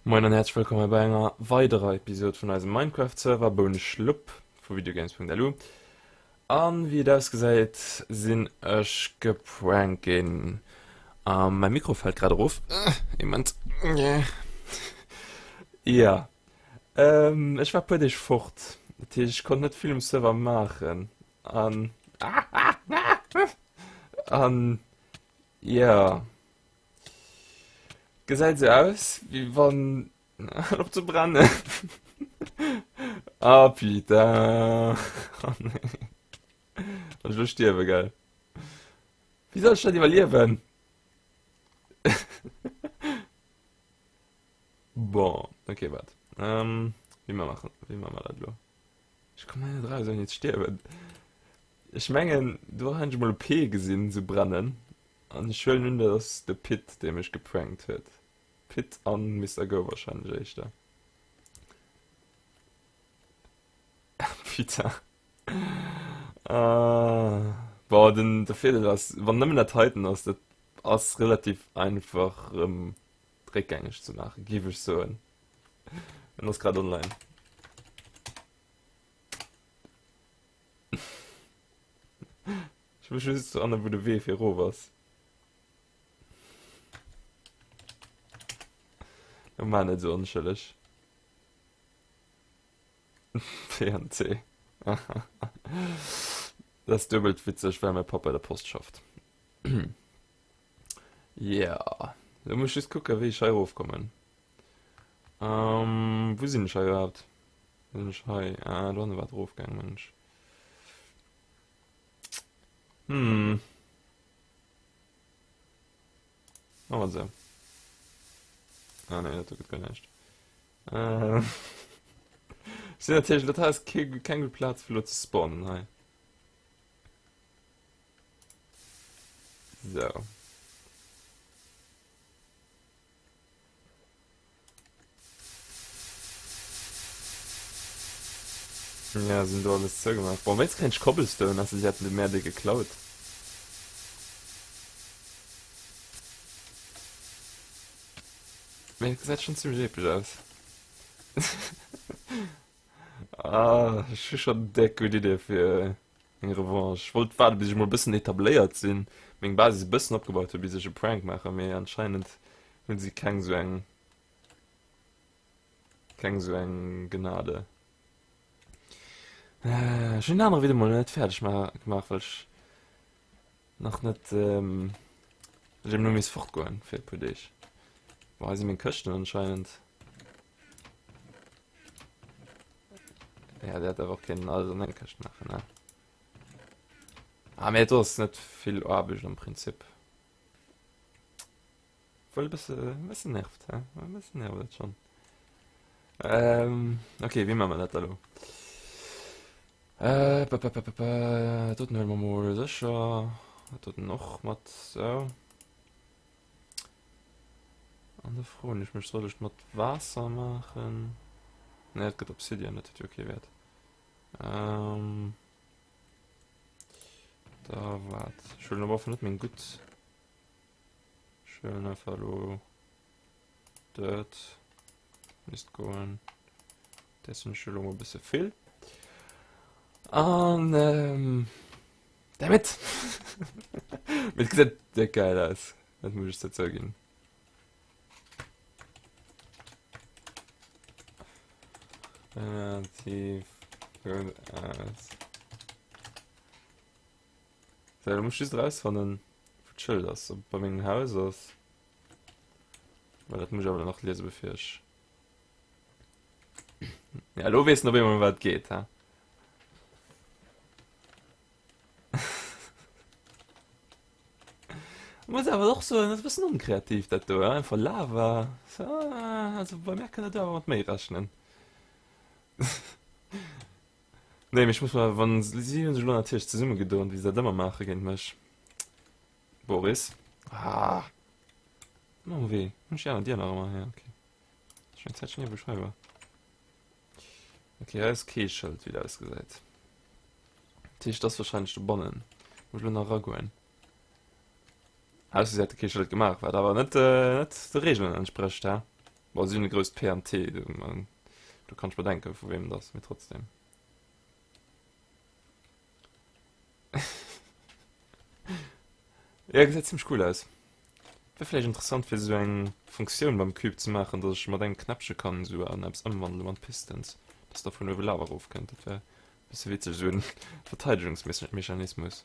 Moien an häerzlech wëllkomm hei bei enger weiderer Episode vun eisem Minecraft Server Bouneschlupp vu Videogames.lu. An wéi et ausgesäit sinn ech geprankt ginn. A mäi Mikro fält grad erof. Ee Moment. Ja. Ech war e puer Deeg fort, dat heescht ech konnt net vill um Server maachen. An an jo. Gesäit sou aus wéi wann hal op ze brennen ah putain oh nee wann ech elo stierwe gell wéi soll ech dat iwwerliewen bon ok waart ähm wéi mer maachen wéi maache mer dat elo ech kommen hei net raus ouni ze stierwen ech mengen do han ech emol e P gesinn sou brennen An ech huelen un dat ass de Pit dee mech geprankt huet. Pit an Mister Go wahrscheinlech éischter. Putain. Ah. Bon, den de Virdeel ass, wann nëmmen dat heiten ass, dat ass relativ einfach rëm réckgängeg ze maachen, géif ech soen. En ass grad online. Ech muss just fannen, wou de Wee fir erof ass. Oh man, net sou onschëlleg. P an C. Dat ass duebelt witzeg, well mäi Papp bei der Post schafft. Yeah. Lo muss ech just kucken, wéi ech hei erofkommen. Ähm, wou sinn ech hei iwwerhaapt? Sinn ech hei? Ah, do hanne war et erofgaangen, mengen ech. Hm. Machen wir so. Ah nee, dat do gëtt guer näischt. Äh. Sinn natierlech, dat hei ass keng gutt Plaz fir lo ze spawnen hei. So. Ja, sinn do alles zougemaach. Bon, wéinst kréien ech Cobblestone, ausser si hätten de mär dee geklaut. Mee et gesäit schonn zimmlech epesch aus. Ah, ech hu schonn déck gutt Iddie fir eng Revanche. Ech wollt waarde bis ech mol e bëssen etabléiert sinn, meng Basis e bëssen opgebaut hunn, bis ech e Prank maachen, mee anscheinend hunn si keng sou eng keng sou eng Gnade. Ech hunn den anere Video mol net fäerdeg gemaach, well ech nach net ähm, well ech eben elo misst fortgoen fir e puer Deeg. Boah, hei si meng Këschten anscheinend. Ja, der hätt awer och kënnen alles an eng Këscht maachen, ne? Ah, mee do ass net vill Aarbecht am Prinzip. Wuel e bësse, e bësse nervt, he? E bësse nervt et schonn. Ähm, okay, wéi maache mer dat da lo? Äh, pa, pa, pa, pa, pa, doten huele mer mol sécher. Dat doten och mat, sou. An da froen ech mech, soll ech mat Waasser maachen? Nee, dat gëtt Obsidian, dat huet jo kee Wäert. Ähm, da waart. Ech huelen op alle Fall net meng gutt. Ech huelen einfach elo dat. Misst goen. Dat hunn ech elo mol e bësse vill. An ähm, damn it! Mee et gesäit déck geil aus. Dat muss ech dozou ginn. Relativ gutt aus. So, da muss ich just rausfannen, wo d'Schëld ass, ob bei mengem Haus ass. Well dat muss ich awer nach lesen, bevir ech. Ja, lo weess en op eemol, ëm wat et geet, ha? Muss awer och soen, dat ass e bëssen onkreativ dat do, einfach Lava. So, also bei mär kënnt der do awer mat méi rechnen. Nee, mee ech muss mal, wann si hunn sech elo natierlech zesummegedoen, wéi se dat ëmmer maache géint mech. Boris. Ah! Ëmmer um Wee. Hunn ech déi aner Dier nach ëmmer? Ja, okay. Ech meng Zäit schon hier, wou ech hei war. Okay, hei ass kee Schëld, wéi dat ausgesäit. Dat heescht, dat ass wahrscheinlech dobannen. Muss ech elo nach eragoen. Ausser si hätte kee Schëld gemaach, wat awer net, äh, net de Regeln entsprécht, hä? Bon, si hunn e grousst P an T, do, do kann ech mer denken, vu wem et ass, mee trotzdem. Ja, gesäit zimmlech cool aus. Wär vläicht interessant fir esou eng Funktioun beim Cube ze maachen, dass ech mat engem Knäppche kann esou an eppes ëmwandele mat Pistons, dass da vun uewe Lava erofkënnt. Dat wär e bësse witzeg, esou en Verteidegungsmechanismus.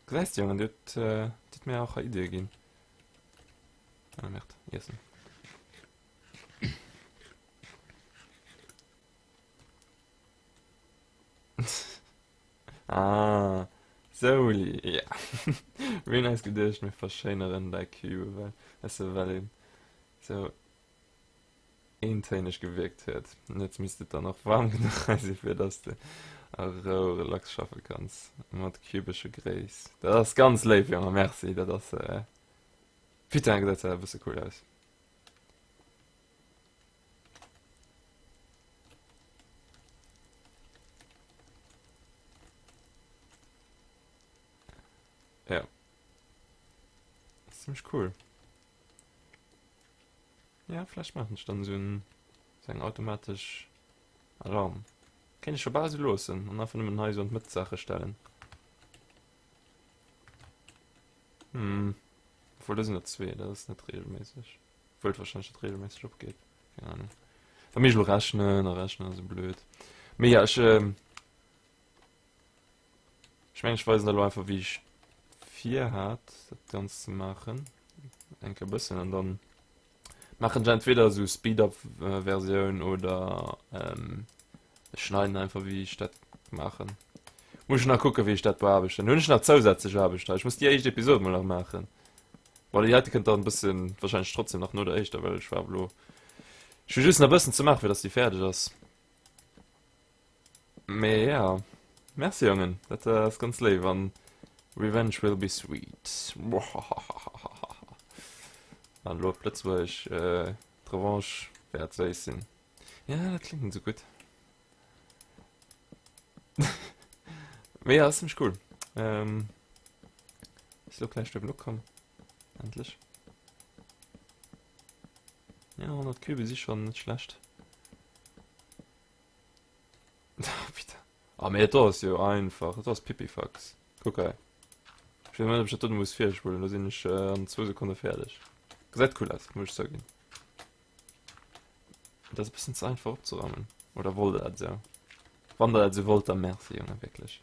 Gesäis de Jongen, dir hutt, dir hutt mir och hei Iddie ginn. Ah merde, iessen. Ah, Souli, ja. Mir hunn eis geduecht, mir verschéineren däi Cube, well, weißt du, well en sou eentéineg gewierkt huet. An jetzt misst et dann och waarm genuch hei sinn, fir dass de a Rou relax schaffe kanns. Mat cubesche Gréiss. Dat ass ganz léif, Jongen, merci. Dat ass, putain, gesäit dat e bësse cool aus. Ja. Das ist ziemlich cool. Ja, vielleicht machen ich dann so ein, so eng automatisch Alarm. Kéint ech scho bal sou loossen an einfach nëmmen hei sou an d'Mëtt Saache stellen. Hm. Obwohl, do sinn der zwee, dat ass net regelméisseg. Wëllt wahrscheinlech dat regelméisseg opgeet. Keng Ahnung. Da méi ech lo rechnen a rechnen ass blöd. Mee ja, ech ähm, ech mengen ech weisen der lo einfach wéi ech vir hat dat Ganzt ze maachen. Eng Kéier bëssen an dann maachen ech entweder esou Speed-up äh, Versioun oder ähm, ech schneiden einfach wéi ech dat maachen. Muss ech nach kucken wéi ech dat beaarbechten. Hunn ech nach zousätzlech Aarbecht hei. Ech muss déi éischt Episode mol nach maachen. Bon, déi heite kënnt dann e bëssen wahrscheinlech trotzdem nach no der éischter, well ech war elo, ech hu just nach e bëssen ze maachen, fir dass déi fäerdeg ass. Mee ja, merci Jongen, dat ass ganz léif an Revenge will be sweet. An elo op Lëtzebuergesch, d'Revanche wäert séiss sinn. Ja, dat kléngt net esou gutt. Mee ja, ass ziemlich cool. Ähm, ist lo gleich der Block komm. Endlich. Ja, 100 Kübe si schon net schlecht. Bitte. Ah, mee dat ass jo einfach. Dat ass Pipifax. Kuck hei. Ech weess net, ob ech dat do muss virspulen. Do sinn ech äh, an zwou Sekonne fäerdeg. Gesäit cool aus, muss ech zouginn. Dat ass e bëssen ze einfach opzerammen. Oder wollt der dat esou? Wann der dat esou wollt, da merci, Jonge, wierklech.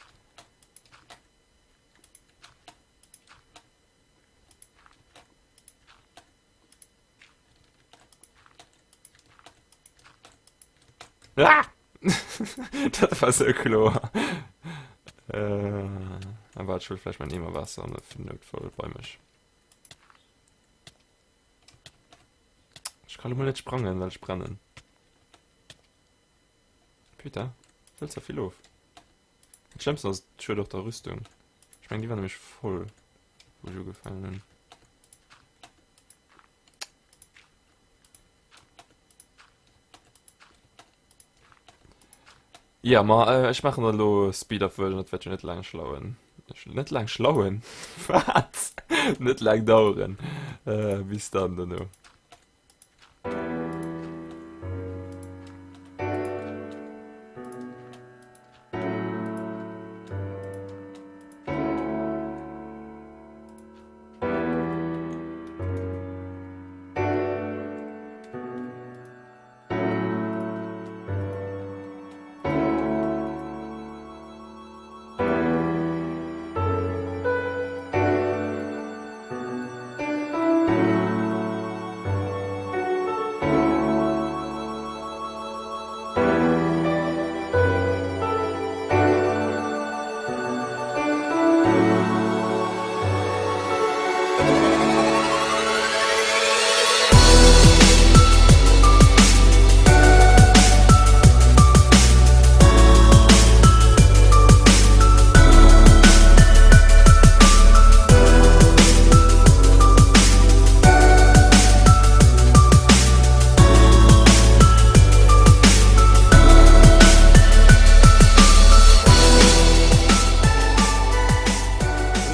Ah! Dat war sou kloer. Äh, awer ech huele vläicht mäin Eemer Waasser an fir den Noutfall bei mech. Ech kann elo mol net sprangen, well ech brennen. Putain, hëlt zwar vill of. Dat Schlëmmsten ass, et schued och der Rüstung. Ech mengen, déi war nämlech voll, wou ech ugefaangen hunn. Ja, ma äh, ech maachen dann elo Speed-Up-Version, dat wäert jo net laang schlauen. Net laang schlauen? Wat? Net laang daueren. Äh, bis dann dono.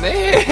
Nee!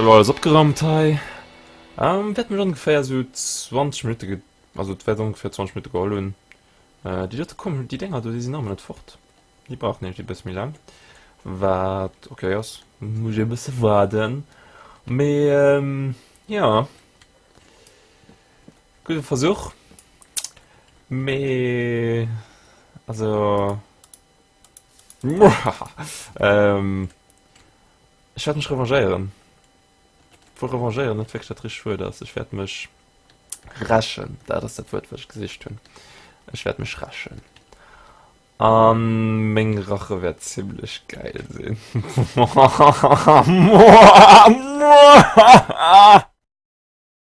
elo alles opgeraumt hei. Ähm, wäert mech ongeféier esou 20 Minutte ge also et wäert ongeféier 20 Minutte geholl hunn. Äh, déi dote kommen, déi Dénger do, déi sinn nach ëmmer net fort. Déi brauchen nämlech e bësse méi laang. Wat ok ass, muss ech e bësse waarden. Mee ähm, ja. Gudde Versuch. Mee also ähm, ech wäert mech revanchéieren. Obwuel revanchéieren net wierklech dat richtegt Wuert ass. Ech wäert mech rächen. Dat ass dat Wuert, wat ech gesicht hunn. Ech wäert mech rächen. A meng Rache wäert zimmlech gäil sinn.